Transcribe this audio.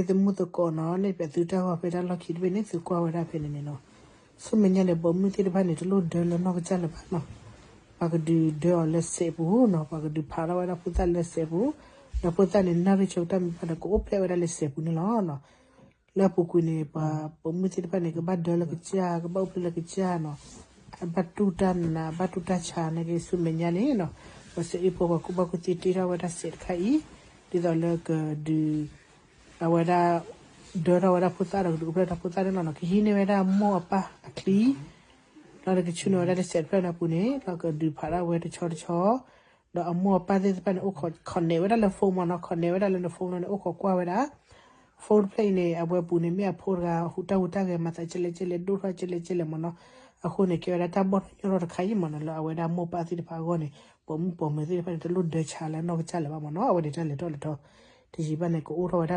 သမူသကိးနီၤ န့ၣ် ပသုတၢ်ဂီၤဖဲတၢ်လီၢ်ခံတဘ့ၣ်န့ၣ် သုကွၢ်ဝဲဒၣ်ဖဲန့ၣ်န့ၣ်နီၤ, ဆူမဲာ်ညါန့ၣ် ပိာ်မုၣ်သ့ၣ်တဖၣ်န့ၣ် တလိၣ်ဒၢလၢနီၢ်ကစၢ်လၢၤဘၣ်နီၤ, ပှၤကဒုးဒၢအီၤလၢစဲးပူၤနီၤ, ပှၤကဒုးဖးထီၣ်ဝဲဒၣ်ဖိသၣ်လၢစဲးပူၤ, ဒီးဖိသၣ်န့ၣ် နၣ်ရံၣ်ဆၢကတီၢ်မ့ၢ်ဘၣ်ဒီး ကအိၣ်ဖျဲၣ်ဝဲဒၣ်လၢစဲးပူၤန့ၣ်လီၤနီၤ. လၢအပူၤကွံာ်န့ၣ် ပှၤပိာ်မုၣ်သ့ၣ်တဖၣ်န့ၣ် ကဘၣ်ဒၢလၢကစၢ် ကဘၣ်အိၣ်ဖျဲၣ်လၢကစၢ်နီၤ, အဘၣ်တူၢ်တၢ်နး ဘၣ်တူၢ်တၢ်ဆါန့ၣ်က့ၤ ဆူမဲာ်ညါန့ၣ်နီၤ, ပှၤစဲးအ့ၣ်ဖိ ပှၤကူၣ်ဘၣ်ကူၣ်သ့တ့ထီၣ်ဝဲဒၣ်စဲးတခါအံၤ, ဒ်သိးလၢကဒုး အဝဲဒၣ် ဒၢထီၣ်ဝဲဒၣ်ဖိသၣ်ဒီး ကဒုးအိၣ်ဖျဲၣ်တၢ်ဖိသၣ်န့ၣ်လီၤနီၤ, ကဟံးန့ၢ်ဝဲဒၣ်မိၢ်အပၢ်အချံ ဒီးကဆူန့ၢ်ဝဲဒၣ်လၢစဲးတဖျၢၣ်န့ၣ်အပူၤန့ၣ် ဒီးကဒုးဖးဒၣ်ဝဲတဆီတဆီ, ဒီးအမိၢ်အပၢ်သ့ၣ်တဖၣ်န့ၣ် အိၣ်ခိး connect ဝဲဒၣ်လၢ phone မ့ၢ်နီၤ, connect ဝဲဒၣ်လၢန phone လီၤန့ၣ် အိၣ်ခိးကွၢ်ဝဲဒၣ် phone တဖျၢၣ်အံၤန့ၣ် အဝဲပူၤန့ၣ် မ့ၢ်အဖိတဂၤ ဟူးတၢ်ဟူးတၢ်ဂဲၤ မၤသးကဲလဲၣ်ကဲလဲၣ် ဒိၣ်ထီၣ်ကဲလဲၣ်ကဲလဲၣ်မ့ၢ်နီၤ, အဃိန့ၣ် ကဲဝဲဒၣ်တၢ်ဘီၣ်ထီၣ်ညီထီၣ်တခါအံၤမ့ၢ်နီၤ, လၢအဝဲဒၣ်မိၢ်ပၢ်သ့ၣ်တဖၣ်အဂီၢ်န့ၣ် ပိာ်မုၣ်ပိာ်မၢၤသ့ၣ်တဖၣ်န့ၣ် တလိၣ်ဒၢဆါလၢနီၢ်ကစၢ်လၢၤဘၣ်မ့ၢ်နီၤ, အဝဲန့ၣ်တၢ်လဲၤထီၣ်လဲၤထီ တယံာ်ဘၣ်န့ၣ် ကအိၣ်ထီၣ်ဝဲဒၣ်